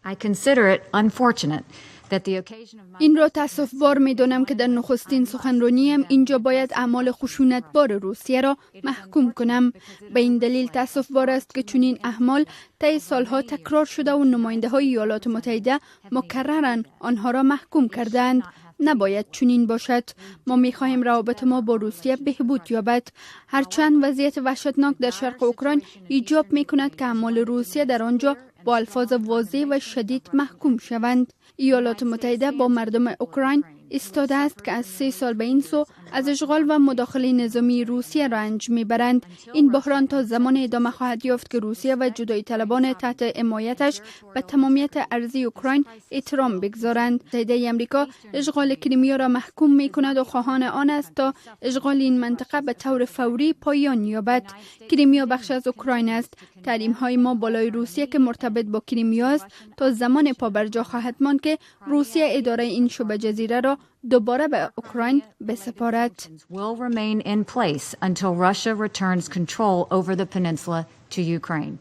I consider it unfortunate that the occasion of my این را تاسفبار می دانم که در نخستین سخنرانیم اینجا باید اعمال خشونتبار روسیه را محکوم کنم. به این دلیل تاسفبار است که چنین اعمال طی سالها تکرار شده و نماینده های ایالات متحده مکررا آنها را محکوم کردند. نباید چنین باشد. ما می خواهیم روابط ما با روسیه بهبود یابد، هرچند وضعیت وحشتناک در شرق اوکراین ایجاب می کند که اعمال روسیه در آنجا با الفاظ واضح و شدید محکوم شوند. ایالات متحده با مردم اوکراین ایستاده است که از 3 سال به این سو از اشغال و مداخله نظامی روسیه رنج میبرند. این بحران تا زمانی ادامه خواهد یافت که روسیه و جدایی طلبان تحت حمایتش به تمامیت ارضی اوکراین احترام بگذارند. متحده امریکا اشغال کریمیا را محکوم می کند و خواهان آن است تا اشغال این منطقه به طور فوری پایان یابد. کریمیا بخش از اوکراین است. تحریم های ما بالای روسیه که مرتبط با کریمیا است تا زمانی پابرجا خواهد ماند که روسیه اداره این شبه جزیره را دوباره به اوکراین بسپارد. will remain in place until Russia returns control over the peninsula to Ukraine.